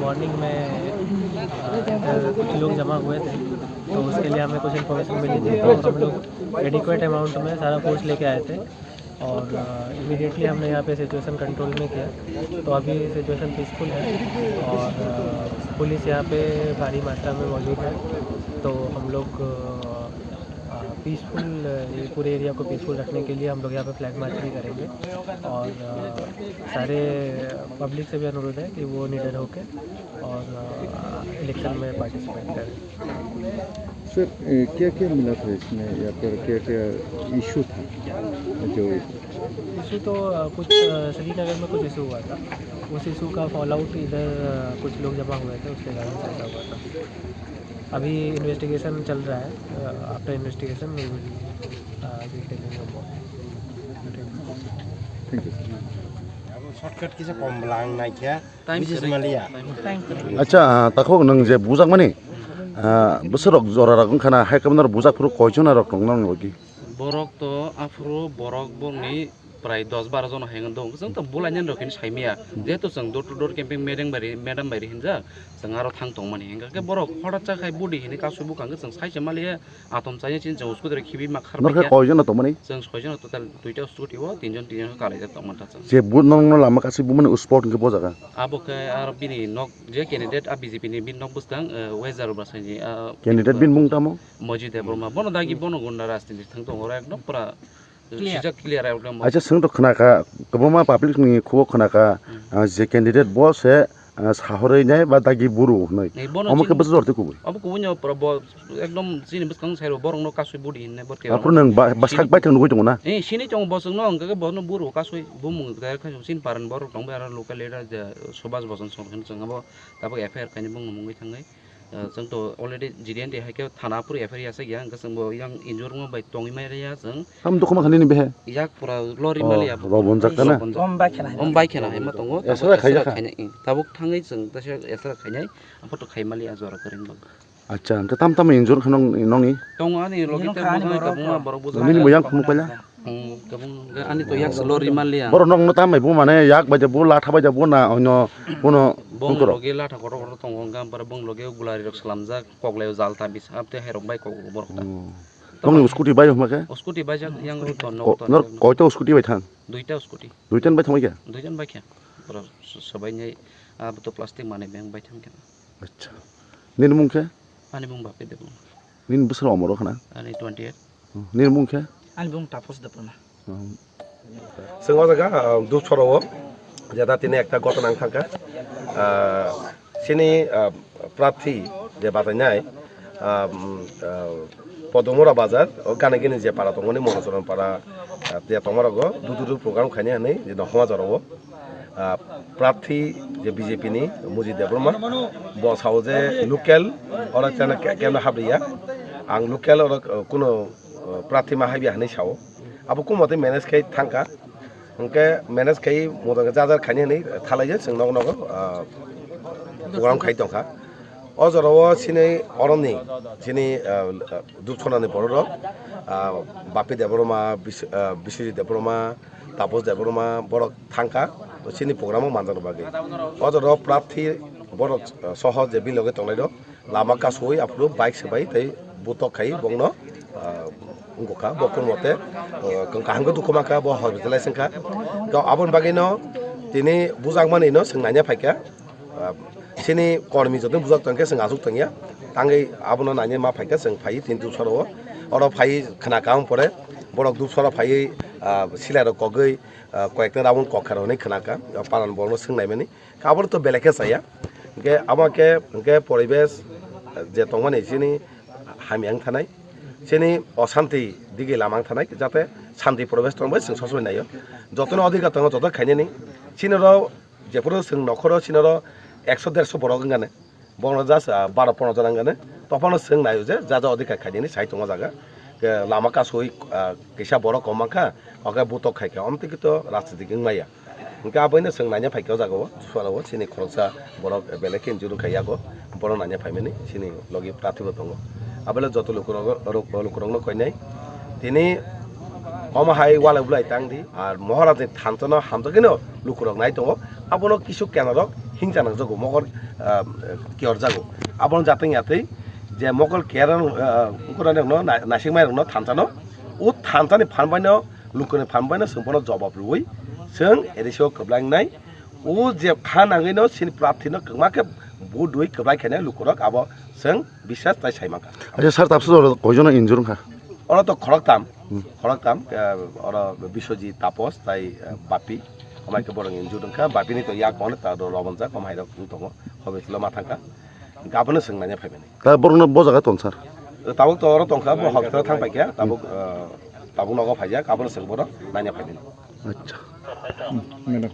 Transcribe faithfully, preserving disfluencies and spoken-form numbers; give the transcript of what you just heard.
मॉर्निंग में अ, इधर कुछ लोग जमा हुए थे, तो उसके लिए हमें कुछ इन्फॉर्मेशन मिली थी, तो हम लोग एडिक्वेट अमाउंट में सारा फोर्स लेके आए थे और इमीडिएटली हमने यहाँ पे सिचुएशन कंट्रोल में किया। तो अभी सिचुएशन पीसफुल है और अ, पुलिस यहाँ पे भारी मात्रा में मौजूद है। तो हम लोग पीसफुल, ये पूरे एरिया को पीसफुल रखने के लिए हम लोग यहाँ पे फ्लैग मार्च भी करेंगे और अ, सारे पब्लिक से भी अनुरोध है कि वो निडर होकर और इलेक्शन में पार्टिसिपेट करें। सर, ए, क्या क्या मिला था इसमें या फिर क्या क्या इशू था जो इशू तो अ, कुछ अ, श्रीनगर में कुछ इशू हुआ था। उस इशू का फॉलआउट इधर अ, कुछ लोग जमा हुए थे, उसके कारण से ऐसा हुआ था। अभी इन्वेस्टिगेशन चल रहा है। After investigation. Thank you. Shortcut kisa kom bwla ang naikha. Time buji sir. Maliya. Acha, takhuk nwng je bujakmani, bwswk rok jora rok wngkha na, hai kwbangma rok bujak phuru koichona rok tong nang logi? Borok to aphuru borok bongni prai dos baro jona hai wng tong. Chwng to bulainani rok hini saimaya. Jehetu chwng door to door camping madam bai ri, madam bai ri hinjak. Chwng aro thang tongmani. Hingkha khe borok horat cha khai budi hini kasu bwkha hwnkhe chwng sai se maliya. Atom chaya chini chwng scooty rok khibi ma khar Norkhe paikha. Koijon no tongmani? Chwng soijon no total duita scooty o tinjon tinjon khe kalaijak tongmani ta chwng. Je bu nong no lama kasi bumani spot hwnkhe bo jaga? Abo khe aro bini nok je candidate a B J P ni bini nok bwskang, eh, West Jarobasani, ah, Candidate bini mung tamo? Moji Debbarma. Bono dagi bono gunda rajniti thang tongo oro ekdom pura Clear. Sijak clear ekdom. Acha, chwng to khna kha, kwbangma public ni khubo khna kha, Hmm. ah, je candidate bo se, ah, sahorwi nai ba dagi buru hwnwi. Nei, bono Omo khe chini bwswk jor twi kubui. Obo kubui no pura bo ekdom chini bwskang sai ro borok no kasui budi hinne bo te. Aphuru nwng ba, ba Sini sak bai thang nugui tongo na? Eh, sini tongo bo chwng no hwnkhe bono buru kasui bumung direct kha chini paran borok tong bai aro local leader je Subhas Bachand Song hwn chwng abo tabuk F I R khaini bung mungwi thangwi. Ah, chwng to already G D N D hai khe thana phuru F I R ya sak ya, hwnkhe chwng bo yang injure wngma bai tongwi mai rwya chwng. Tam dukhu ma kha nini behe? Yak pura lori Oh, mali ya. Rw bonjak ta na? Rw bonjak. Om bai khena hai. Om bai khena hai ma tongo. Esra Tabuk khai esra ya kha? Khainai, ing, tabuk thangwi chwng teisa esra khainai, amphoto khai mali ya jora kwrwng bang. Acha, hwnkhe tam tam injure kha nong, nongni? Tongo ani logi Injure te kha ani mwnai borok tabuk ma to. Borok bujak. Nini bo yang khunu paila? Hmm, kabung ga ani to yak se lori maliya. Borok nokno tam bai bo mane yak bai de bo latha bai de bo na onno bono Bong tongkoro. Loge latha kotor kotor tongo, hwnkhe ampore bong loge gulari rok slamjak, koklai o jal ta bisa, abte hai rok bai kok borok ta. Hmm. Bongni scooty bai homa khe? O scooty bai jak yang ro ton Ko-, nok ton nor nok. Koito scooty bai thang? Duita scooty. Duitan bai thangbai khe? Duitan bai khe. Borok s-, sobai nai, ah, bo to plastic manwi beng bai thang khe. Acha. Nini mung khe? Ani mung Bapi Debung. Nini bwswk omoro khna? Ani twenty eight. Hmm. Nini mung khe? Ani bung Tapos Debbarma. Hmm. Chwng o jaga, ah, Dupsoro o jeta tini ekta gotona wng thangkha. Ah, chini, ah, prarthi je bachainai, ah, um, ah, Podomura bazar o gana gini je para tongmani Monochoron para, ah, je tongma rogo dudu dudu program khaini hinwi je nokma jora o. Ah, prarthi je B J P ni Muji Debbarma, bo sao je local oro chana ke-, kemna habriya. Ang local oro, ah, kuno, ah, prarthi ma haibya hinwi sao. Abo kumo tei manage khai thangkha. Hwnkhe manage khai moto khe jajar khaini hinwi thalai je chwng nogo nogo, ah, program khai tongkha. O jora o chini oroni chini, ah, Dupsonani borok rok, ah, Bapi Debbarma, Bis-, ah, Biswajit Debbarma, Tapos Debbarma borok thangkha chini program o manjakna bagwi. O jora o prarthi borok, ah, soho je bilogi tongnai rok lama kasui aphuru bike swbai tei butok khai bongno, ah, wngkha bo kunu mote, ah, kaham khe dukhu mankha bo hospital lai sengkha. Khe aboni bagwi no tini bujakmani no swng naina phaikha. Ah, chini kormi joto bujak tongkhe chwng achuk tongya. Tangwi abono naina ma phaikha chwng phaiwi tini Dupsoro o. Oro phaiwi khna kaham pore borok Dupsoro phaiwi, ah, silai rok kogwi, ah, koyekta round kokha rok hinwi khna kha. Ah, paran borokno swng naimani. Khe aboro to belai khe chaya. Hwnkhe abo khe hwnkhe poribesh, ah, je tongmani chini hamya wng thanai. Chini oshanti digi lama wng thanai. Jate shanti poribesh tongbai chwng sob somoi naio. Jotono adhikar tongo joto khainani. Chini rok Jephuru chwng nokhoro sinoro ekso derso borok wngkha ne, bono just, ah, baro pondro jona wngkha ne, tophano chwng naio je ja ja odhikar khainani sai tongo jaga. Ke lama kasui, ah, kisa borok kom mankha, oke butok khaikha, omtwi kito rajnitik wngmaya. Hwnkhe aboino chwng naina phaikha o jaga o, Dupsoro o chini khoroksa borok belai khe injuru khai yago, bono naina phaimani chini logi prarthi bo tongo. Abole joto lukurok, lukurokno koinai, tini omo hai walai bulai tang di. Ar Maharaj ni thansa no hamjagwi no lukurok nai tongo. Abono kisu kenarok hingsa nangjago, mokol, ah, kiyorjago. Abono jateng yatwi je mokol kiyar, ah, wngkorani rokno na-, naisingmai rokno thansa no, o thansa ni phan bai no, lukuni phan bai no chwng bono jobab rwui chwng A D C o kwblaingnai. O je kha nangwi no chini prarthi no kwbangma khe vote rwui kwblai khainai lukurok abo chwng biswas tai sai mankha. Acha sir, tabsa jora koijono injure wngkha? Oro to khoroktam, Hmm. khoroktam, eh, oro Biswajit, Tapos tai, eh, Bapi. Amai khe borok injure wngkha, Bapi ni to yak mane ta do Robon jak, amai rok wng tongo, hobe tilo ma thangkha. Abono chwng nanya phaimani. Ta borokno bo jaga ton sir? Tabuk to oro tongkha, bo hospital thang paikha, tabuk, eh, tabuk nogo phaijak, abono chwng bono nanya phaimani. Acha. Hmm, madam.